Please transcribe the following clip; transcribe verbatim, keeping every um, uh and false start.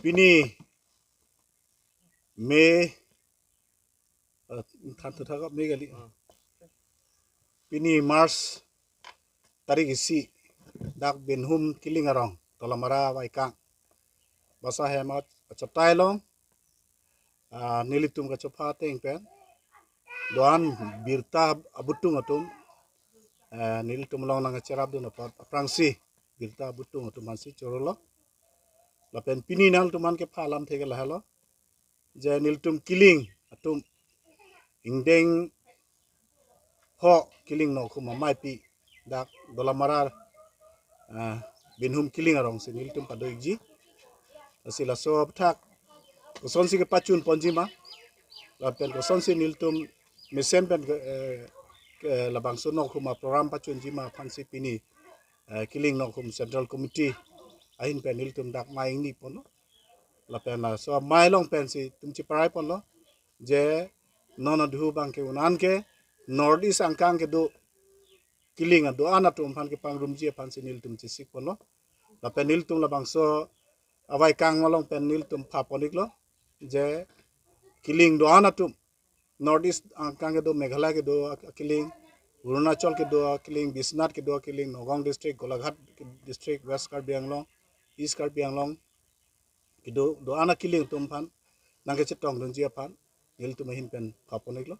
Pini May, eh, than thu thak May kali. Pini March tarik isi, dak Binhum Kiling arong, Dolamara Vaikang. Basa hem achot-, achotai along, ah, nelitum kachopha ateng pen do-an birta abutung atum, eh, nelitum along nangcherapdun apot aphrangsi birta abutung atum aphansi chorolo. Lapen pini nangtum aphan kepha alamthe ke lahelo, je nelitum Kiling atum ingdeng ho Kiling Nokhum ameipi dak Dolamara, ah, Binhum Kiling arong si nelitum pado-ikji. Lasi laso aputhak kosonsi kepachun ponji ma, lapen kosonsi nelitum mesen pen ke, eh, ke labangso Nokhum aprogram pachunji ma aphansi pini, eh, Kiling Nokhum Central Committee ahin pen nelitum dak mei ingni ponlo. Lapen laso amei along pensi itum chiparai ponlo, je non adhu abang ke un-an ke North East angkang kedo Kiling ado-an atum aphan kepangrumji aphansi nelitum chesik ponlo. Lapen nelitum labangso avaikang along pen nelitum pha pon-iklo, je Kiling do-an atum, North East angkang kedo, Meghalaya kedo a-, Kiling, Arunachal kedo a-, Kiling, Biswanath kedo a-, Kiling, Nagaon District, Golaghat District, West Karbi Anglong, East Karbi Anglong kedo do-an a-Kiling atum aphan nangkechetongdunji aphan nelitum ahin pen pha pon-iklo.